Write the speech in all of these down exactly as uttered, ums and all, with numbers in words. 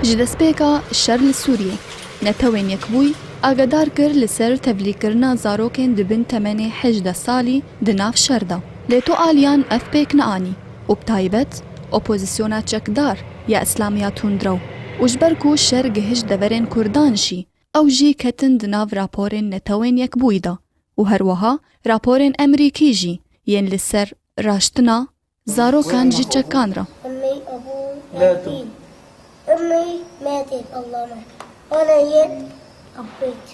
Ji destpêka şer li Sûriyê, Netewên Yekbûyî agadar kir li ser tevlîkirina zarokên di bin temenê hejdeh salî di nav şer de. Lê tu aliyan ev pêk neanî û bi taybet opozisyona çekdar ya îslamiya tundrew û ji ber ku şer gihişt deverên Kurdan jî, ew jî ketin di nav raporên Netewên Yekbûyî de û her wiha raporên Emerîkî jî yên li ser raştina zarokan ji çekan re. أمي أبو لا تو. ياسين. أمي ماتت الله ما. وأنا يت أبيت.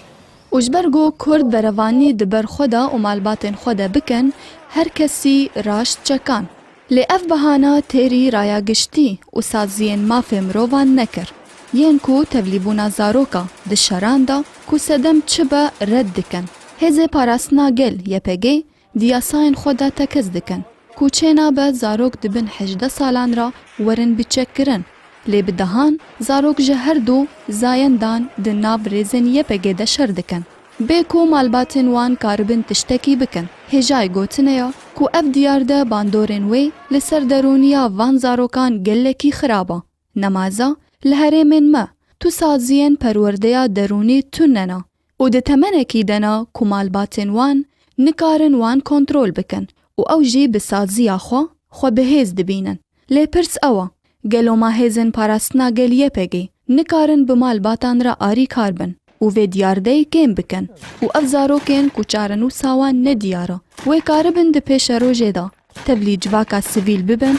Û ji ber ku Kurd berevanî di ber xwe de û malbatên xwe de bikin, her kesî raşt çekan. Lê ev behana têrî raya giştî û saziyên mafê mirovan nekir. Yên ku tevlîbûna zaroka di şeran de ku sedem çi be red dikin. Hêzê Parastina Gel, Y P G, di yasayên xwe de tekez dikin ku çênabe zarok di bin hejdeh salan re werin biçekkirin. Lê bi dehan zarok ji her du zayendan di nav rêzên Y P G de şer dikin. Bê ku malbatên wan karibin tiştekî bikin. Hêjayê gotinê ya ku ev diyarde bandorên wê li ser derûniya van zarokan gelekî xirab e. Nemaza li herêmên me tu saziyên perwerdeya derûnî tune ne û di temenekî de ne ku malbatên wan nikarin wan kontrol bikin û ew jî bi saziya xwe, xwe bi hêz dibînin. Lê pirs ew e, gelo ma hêzên parastina gel Y P G nikarin bi malbatan re arîkar bin û vê diyardeyê kêm bikin û ev zarokên ku çarenûsa wan nediyar e, wê karibin di pêşerojê de tevlî civaka sivîl bibin